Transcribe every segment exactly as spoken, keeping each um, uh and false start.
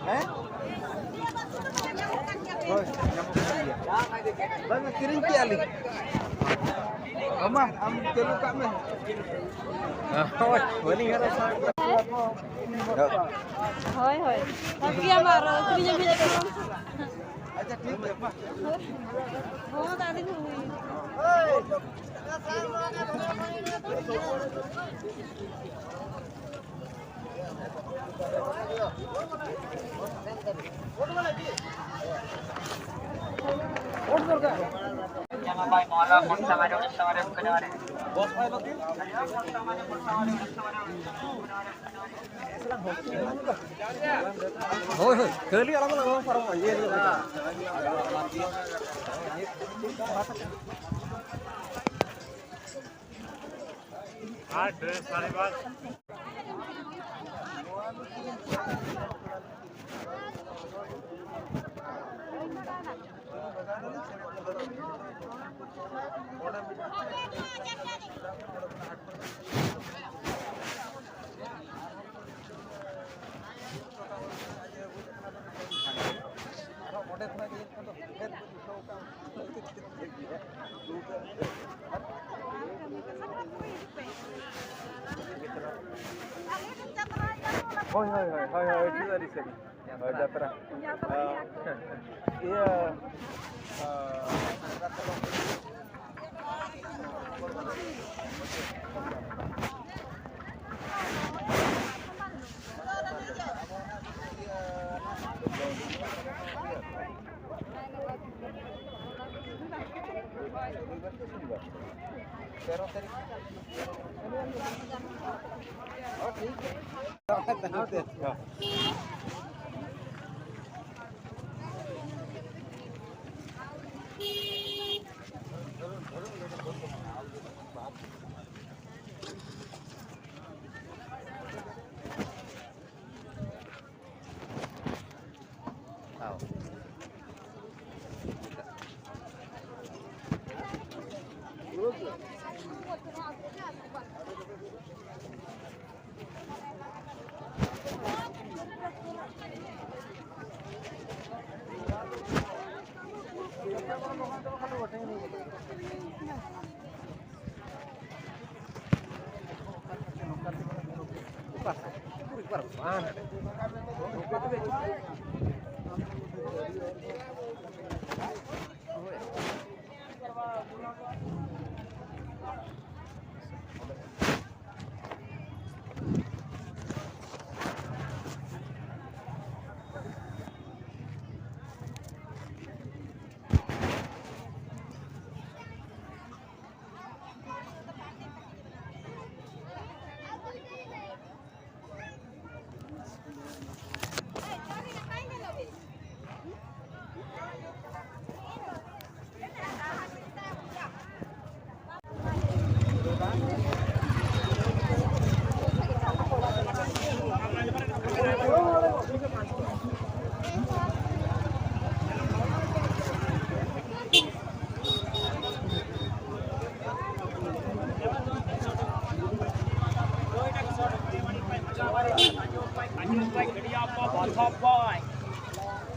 ᱦᱮᱸ? ᱦᱳᱭ, ᱧᱟᱢᱚᱜ ᱠᱟᱱ ᱜᱮᱭᱟ᱾ ᱵᱟᱝ, ᱠᱤᱨᱤᱧ ᱠᱮᱜᱼᱟ ᱞᱤᱧ᱾ ᱢᱟᱢᱟ, ᱟᱢ ᱪᱟᱹᱞᱩ ᱠᱟᱜ ᱢᱮ᱾ ᱦᱳᱭ, ᱵᱟᱹᱞᱤᱧ ᱦᱟᱨᱟ ᱥᱟᱦᱟᱜ ᱠᱟᱱᱟ᱾ ᱦᱳᱭ, ᱦᱳᱭ᱾ ᱵᱷᱟᱹᱜᱤᱭᱟ ᱢᱟ, ᱟᱨᱚ ᱟᱹᱠᱷᱨᱤᱧ ᱟᱹᱜᱩᱭᱟ ᱠᱚ᱾ ᱟᱪᱪᱷᱟ, ᱴᱷᱤᱠ ᱜᱮᱭᱟ, ᱢᱟ᱾ ᱦᱳᱭ, ᱫᱟᱫᱟ ᱦᱩᱭ᱾ ᱦᱳᱭ, ᱦᱳᱭ, ᱠᱷᱟᱹᱞᱤ ᱟᱞᱟᱝ ᱫᱚ ᱱᱚᱣᱟ ᱯᱟᱨᱚᱢᱚᱜᱼᱟ, ᱤᱭᱟᱹ ᱨᱮ᱾ ᱟᱨ ᱰᱨᱮᱥ ᱥᱟᱨᱤ ᱵᱟᱨ᱾ ᱦᱳᱭ, ᱦᱳᱭ, ᱦᱳᱭ, ᱦᱳᱭ, ᱦᱳᱭ, ᱴᱷᱤᱠ ᱟᱪᱷᱮ᱾ ᱦᱳᱭ, ᱡᱟᱛᱨᱟ᱾ ᱤᱭᱟᱹ,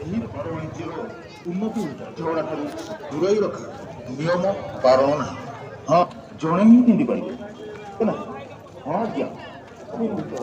ଏହି ବାଣିଜ୍ୟର ଉନ୍ନତି ଝଗଡ଼ାଠାରୁ ଦୂରେଇ ରଖ, ନିୟମ ପାଳନ ନାହିଁ। ହଁ, ଜଣେ ହିଁ ପିନ୍ଧିପାରିବ। ହେଲା? ହଁ ଆଜ୍ଞା, ପିନ୍ଧୁଛ।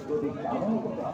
ଯଦି କାମ କଥା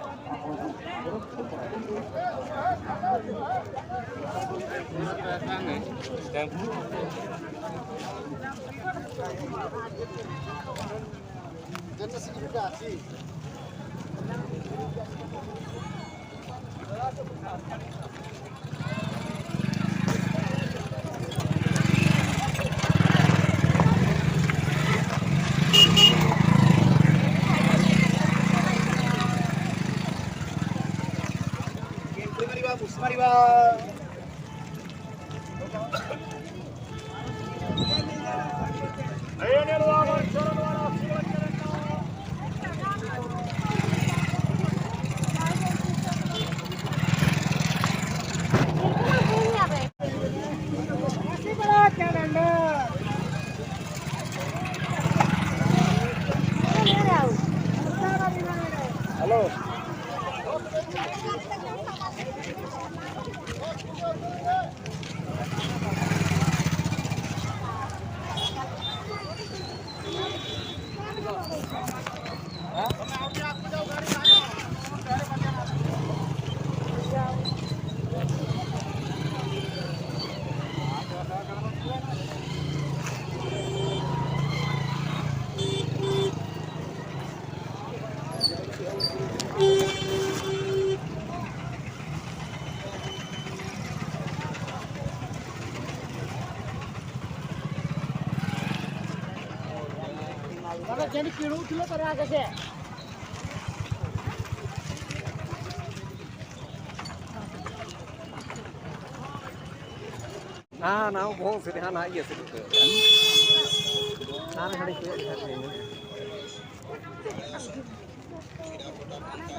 ᱦᱮᱸ, ᱱᱟᱣᱟ ᱵᱚᱦᱚᱜ ᱥᱮᱫ ᱦᱟᱸᱜ ᱱᱟᱦᱟᱜ ᱤᱭᱟᱹ ᱥᱮᱫ ᱩᱛᱟᱹᱨ ᱠᱟᱱᱟ᱾ ᱦᱟᱸᱰᱮ ᱦᱟᱸᱰᱮ ᱠᱚᱭᱚᱜ ᱞᱮᱠᱷᱟᱱ ᱜᱮ ᱧᱮᱞᱚᱜᱼᱟ᱾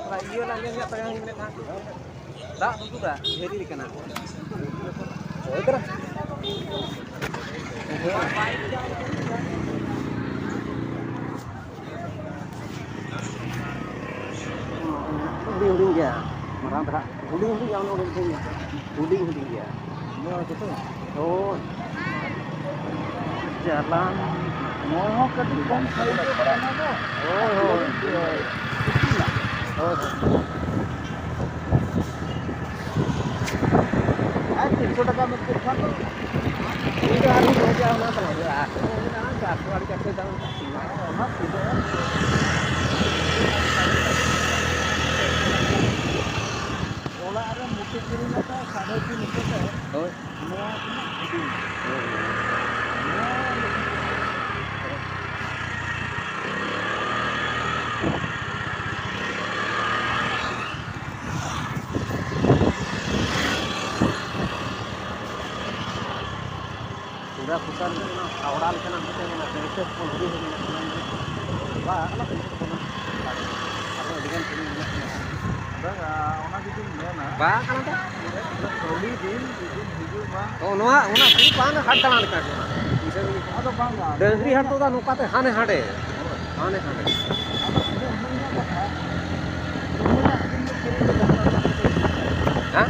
ᱚᱱᱟ ᱤᱭᱟᱹ ᱞᱟᱝ ᱧᱮᱞ ᱧᱚᱜ ᱛᱟᱭᱟ, ᱢᱮᱱᱮᱫ ᱛᱟᱦᱮᱸᱫ ᱫᱟᱜ ᱫᱩᱫᱩ ᱫᱟᱜ ᱫᱷᱤᱨᱤ ᱠᱟᱱᱟ᱾ ᱦᱳᱭ ᱠᱟᱱᱟ᱾ ᱦᱩᱰᱤᱧ ᱦᱩᱰᱤᱧ ᱜᱮᱭᱟ, ᱢᱟᱨᱟᱝ ᱫᱷᱟᱨᱟ ᱦᱩᱰᱤᱧ ᱦᱩᱰᱤᱧ ᱜᱮᱭᱟ, ᱚᱱᱟ ᱦᱩᱰᱤᱧ ᱦᱩᱰᱤᱧ ᱜᱮᱭᱟ᱾ ᱱᱚᱣᱟ ᱠᱚᱛᱚ? ᱦᱳᱭ᱾ ᱡᱟᱞᱟᱢ᱾ ᱱᱚᱣᱟ ᱦᱚᱸ ᱠᱟᱹᱴᱤᱡ ᱠᱚᱢ ᱥᱟᱭᱤᱡ ᱠᱟᱱᱟ ᱫᱚ᱾ ᱦᱳᱭ, ᱦᱳᱭ᱾ ᱦᱳᱭ, ᱦᱳᱭ᱾ ᱴᱟᱠᱟ ᱢᱤᱫ ᱠᱷᱟᱱ ᱫᱚ ᱤᱧ ᱫᱚ ᱟᱨ ᱤᱧ ᱨᱚᱦᱚᱭᱟ ᱚᱱᱟ ᱫᱚ ᱵᱟᱝ ᱦᱩᱭᱩᱜᱼᱟ᱾ ᱟᱨ ᱚᱱᱟ ᱥᱤᱫᱷᱟᱹ ᱚᱲᱟᱜ ᱨᱮ ᱢᱩᱴᱷᱟᱹᱱ ᱠᱤᱨᱤᱧ ᱞᱮᱠᱟ ᱥᱟᱲᱮ ᱛᱤᱱ ᱥᱚ ᱛᱮ ᱦᱳᱭ᱾ ᱱᱚᱣᱟ ᱠᱷᱚᱱᱟᱜ ᱦᱩᱰᱤᱧ᱾ ᱦᱳᱭ᱾ ᱱᱚᱣᱟ ᱞᱟᱹᱜᱤᱫ ᱯᱩᱨᱟ ᱯᱩᱨᱟ ᱞᱮᱠᱟᱱᱟᱜ ᱦᱟᱣᱲᱟ ᱞᱮᱠᱟᱱᱟᱜ ᱢᱤᱫᱴᱮᱱ ᱢᱮᱱᱟᱜᱼᱟ, ᱥᱮ ᱦᱚᱯᱚᱱ ᱦᱩᱰᱤᱧ ᱦᱩᱰᱤᱧ ᱢᱮᱱᱟᱜᱼᱟ, ᱚᱱᱟ ᱡᱤᱱᱤᱥ ᱵᱟᱝ ᱟᱞᱟᱜᱽ ᱡᱤᱱᱤᱥ ᱠᱟᱱᱟ᱾ ᱟᱨᱦᱚᱸ ᱟᱹᱰᱤᱜᱟᱱ ᱠᱤᱨᱤᱧ ᱢᱮᱱᱟᱜᱼᱟ᱾ ᱵᱟᱝ, ᱚᱱᱟ ᱡᱩᱫᱤᱢ ᱢᱮᱱᱟ, ᱵᱟᱝ ᱠᱟᱱᱟ ᱛᱚ᱾ ᱠᱟᱹᱣᱰᱤ ᱫᱤᱱ ᱡᱩᱫᱤᱢ ᱦᱤᱡᱩᱜ ᱢᱟ᱾ ᱛᱚ ᱱᱚᱣᱟ, ᱚᱱᱟ ᱥᱩᱫᱷᱩ ᱵᱟᱝ ᱦᱟᱴ ᱫᱟᱬᱟ ᱞᱮᱠᱟ ᱜᱮ᱾ ᱯᱩᱭᱥᱟᱹ ᱜᱮ᱾ ᱟᱫᱚ ᱵᱟᱝ, ᱵᱟᱝ᱾ ᱰᱟᱹᱝᱨᱤ ᱦᱟᱴ ᱫᱚ ᱱᱚᱝᱠᱟᱛᱮ ᱦᱟᱱᱮ ᱦᱟᱸᱰᱮ, ᱦᱟᱱᱮ ᱦᱟᱸᱰᱮ᱾ ᱟᱫᱚ ᱚᱸᱰᱮ ᱚᱱᱟ ᱨᱮᱱᱟᱜ ᱠᱟᱛᱷᱟ, ᱩᱱᱟᱹᱜ ᱫᱤᱱ ᱫᱚ ᱠᱤᱨᱤᱧ ᱫᱚ ᱵᱟᱝ ᱜᱟᱱᱚᱜᱼᱟ᱾ ᱦᱮᱸ?